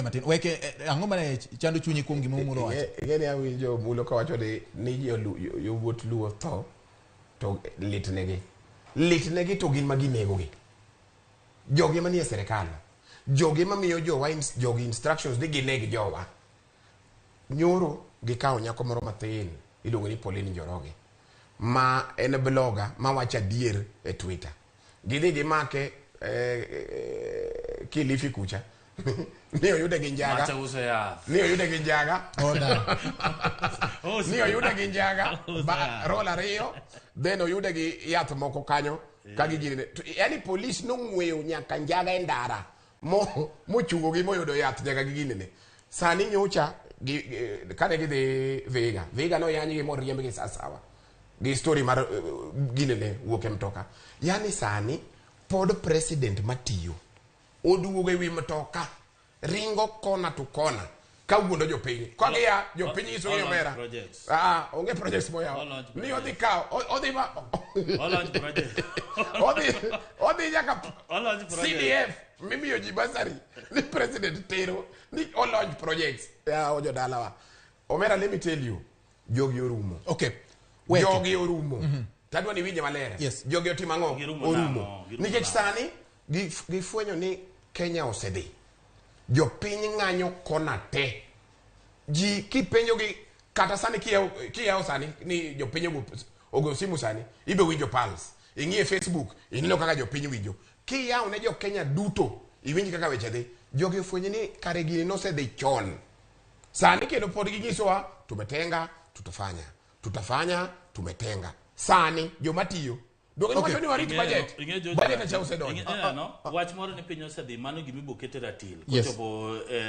matin. Weke eh, ang'o mane chando chunyi kuom gima Omulo wacho? Ing'e ni awinjo Omulo kawacho ni ni yowuot Luo tho to litnegi. Litnegi to gin ma ginegogi. Jogi manie sirkal. Jogi mamiyo jowa jogi instructions ni gineg jowa. Nyoro gikawo nyako moro mathin iluongo ni Pauline Njoroge ma en blogger mawacho adier e Twitter. Gidhi gimake eh, eh, Kilifi kucha ni oyude gi njaga Macha uso yath. ni oyude gi njaga Oda. ni oyude gi njaga Uso ba, yath. roll ariyo then oyude gi yath moko kanyo ka giginene To, yani polis nong'weyo nyaka njaga e ndara mo mochungogi moyudo yath nyaka gi ginene sani nyocha gi, gi, kane gidhi Vihiga Vihiga noyanygi moriembgi sasawa gi story mar ginene wuok e mtoka yani sani pod president matiyo oduogo e wi mtoka ringo kona to kona ka wuondo jopiny ka gia jopiny nyiso ni All launch omera projects. ah onge projects moyawo All launch ni odhi kawo odhi ma All launch project. odhi odhi nyaka All launch project. CDF mimiyo ji bursary ni president tero ni all launch projects ya jodalawa omera let me tell you jogi orumo Okay. Weke. jogi orumo tadwa ni winje maler Yes. jogi otimo ang'o Girumo orumo nang'o? Girumo nikech nang'o? sani gifwenyo ni Kenya osedhi jopiny ng'anyo kona te ji kipenjogi kata sani kiyawo kiyawo sani ni jopiny ogo simu sani ibe winjo pulse ing'iye Facebook ineno kaka jopiny winjo kiyawo ne jo Kenya duto iwinj kaka weche dhi jogi ofwenyo ni kare gini nosedhi chon sani kendo pod ginyisowa tumetenga tutafanya tutafanya tumetenga sani joma tiyo Donge niwacho ni warit budget Ing'eyo George budget Wach- acha osedonjo ing'eyo, no? Wach moro ni piny osedhi mano gima ibo ket e ratil Yes. kochopo eh,